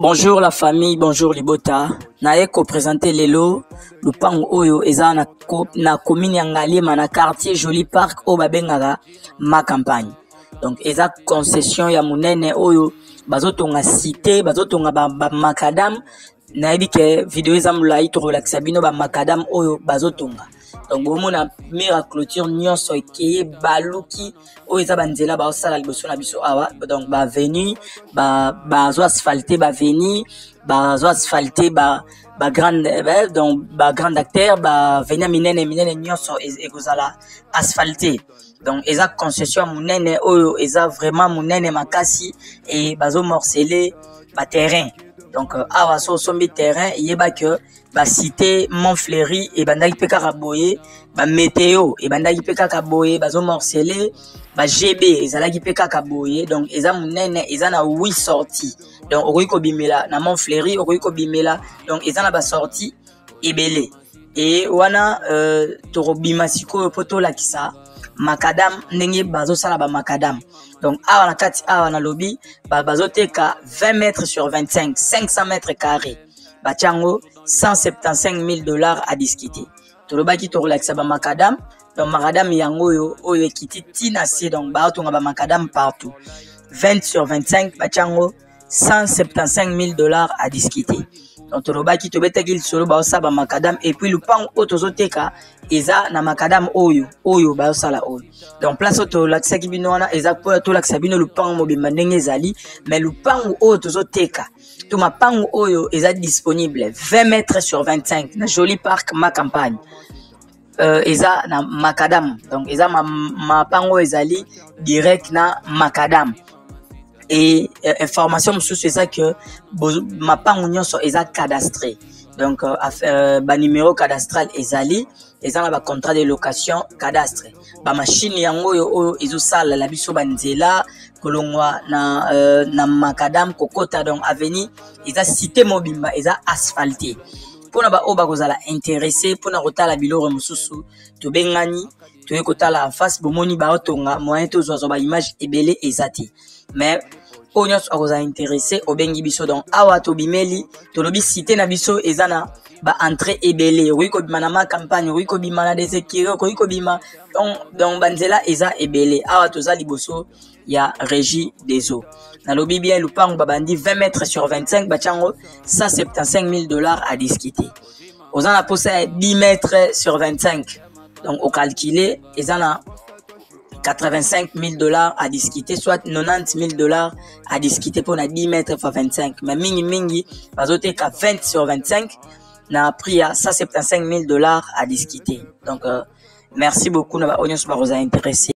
Bonjour la famille, bonjour Libota. Naye ko présenter lelo lupango oyo eza na, na commune ya Ngaliema na quartier Joli Park oyo babengaka ma campagne. Donc eza concession ya munene oyo bazotonga cité, bazotonga ba, ba macadam. Nayebi ke video eza molayi, tokolakisa bino ba macadam oyo bazotonga. Donc bomona mur ya clôture nyonso ekeye baluki oyo eza banzela baosala liboso na biso awa. Donc baavenue bazo asphalte, baavenue bazo asphalte ba ba grande eh, donc ba grande acteur, baavenue ya minene minene nyonso ekozala asphalte. Donc eza concession ya monene oyo eza vraiment monene makasi e bazo morceler ba terrain. Donc awa so osombi terrain, yeba que ba cité Montfleury ebandaki mpe kaka boye, ba meteo ebandaki mpe kaka boye, bazo morceler ba GB ezalaki mpe kaka boye. Donc eza monene, eza na 8 sorties. Donc okoki kobimela na Montfleury, okoki kobimela, donc eza na ba sorties ebele. E wana tokobima sikoyo mpo tolakisa macadam ndenge bazosala ba macadam. Donc awa na kati awa nalobi bazoteka 20 mètres sur 25, 500 mètres carrés, batia yango 175 000 $ à discuter. Tolobaki tokolakisa bamacadam. Donc macadam yango oyo oyo ekiti ntina se. Donc baotonga bamacadam partout. 20 sur 25, batia yango 175 000 $ à discuter. Donc tolobaki, tobetaki lisolo, baosala bamacadam. Et puis lupango oyo tozoteka eza na macadam oyo oyo bazosala oyo. Donc place oyo tolakisaki bino wana eza mpo tolakisa bino lupango mobimba ndenge ezali. Mais lupango oyo tozoteka to mapango oyo eza disponible 20 mètres sur 25 na Joli Park Ma Campagne, eza na macadam. Donc eza mapango oyo ezali direct na macadam. Et information mosusu eza que mapango nyonso eza cadastré. Donc banuméro cadastral ezali, eza na bacontrat de location, cadastre. Bamashine yango oyo oyo ezosalela biso banzela kolongwa na macadam kokota. Donc avenue eza, cité mobimba eza asphalte. Mpona baoyo bakozala intéressé mpona kotala biloko mosusu, tobengani, toye kotala en face. Bomoni baotonga, moyen tozwazwa baimage ebele eza te, mais oyo nyonso akozala intéressé, obengi biso. Donc awa tobimeli, tolobi cité na biso eza na baentrée ebele. Okoki kobima na Ma Campagne, okoki kobima na Des Écuries, okoki kobima. Donc banzela eza ebele. Awa toza liboso ya Régie des Eaux. Nalobi bien, lupango babandi 20 mètres sur 25, batia yango 175 000 $ à discuter. Oza na posa ya 10 mètres sur 25, donc ocalcule, eza na 85 000 $ à discuter, soit 90 000 $ à discuter mpona 10 mètres fois 25. Mais mingi mingi bazoteka 20 sur 25 na prix ya 175 000 $ à discuter. Donc merci beaucoup na baoyo nyonso bakozala intéressé.